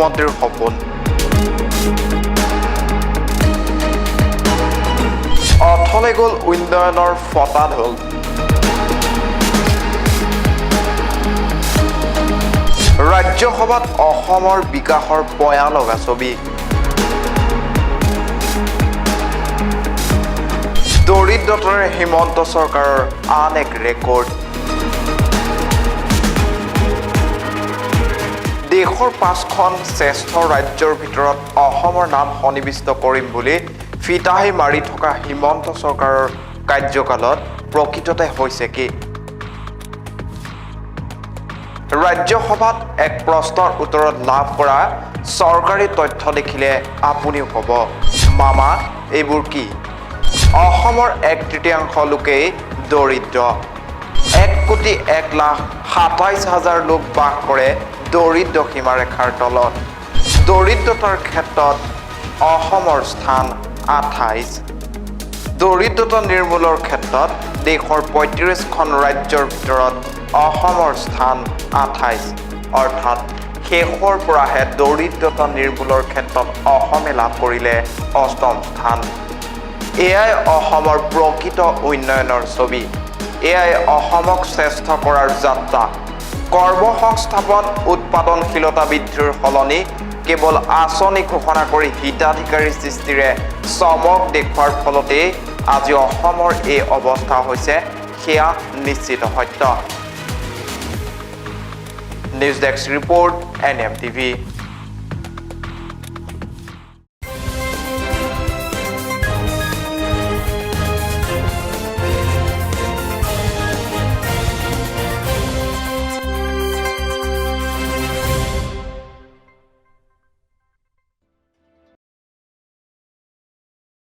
মুখ্যমন্ত্ৰীৰ সপোন। অথলে গ'ল উন্নয়নৰ ফটাঢোল। ৰাজ্যসভাত অসমৰ বিকাশৰ পয়া লগা ছবি। দৰিদ্ৰতাৰে হিমন্ত চৰকাৰৰ আন এক ৰেকৰ্ড। দেশৰ 5খন শ্ৰেষ্ঠ ৰাজ্যৰ ভিতৰত অসমৰ নাম সন্নিৱিষ্ট কৰিম বুলি ফিতাহি মাৰি থকা হিমন্ত চৰকাৰৰ কাৰ্যকালত প্ৰকৃততে হৈছে কি? ৰাজ্যসভাত এক প্ৰশ্নৰ উত্তৰত লাভ কৰা চৰকাৰী তথ্য দেখিলে আপুনিও ক'ব, মামা, এইবোৰ কি? অসমৰ 1/3 লোকেই দৰিদ্ৰ। 1,01,27,000 লোক বাস কৰে দৰিদ্ৰ সীমাৰেখাৰ তলত। দৰিদ্ৰতাৰ ক্ষেত্ৰত অসমৰ স্থান 28। দৰিদ্ৰতা নিৰ্মূলৰ ক্ষেত্ৰত দেশৰ 35খন ৰাজ্যৰ ভিতৰত অসমৰ স্থান 28। অৰ্থাৎ শেষৰ পৰাহে দৰিদ্ৰতা নিৰ্মূলৰ ক্ষেত্ৰত অসমে লাভ কৰিলে অষ্টম স্থান। এয়াই অসমৰ প্ৰকৃত উন্নয়নৰ ছবি। এয়াই অসমক শ্ৰেষ্ঠ কৰাৰ যাত্ৰা। কৰ্মসংস্থাপন, উৎপাদনশীলতা বৃদ্ধিৰ সলনি কেৱল আঁচনি ঘোষণা কৰি হিতাধিকাৰী সৃষ্টিৰে চমক দেখুৱাৰ ফলতেই আজি অসমৰ এই অৱস্থা হৈছে, সেয়া নিশ্চিত সত্য। News desk report, NMTV.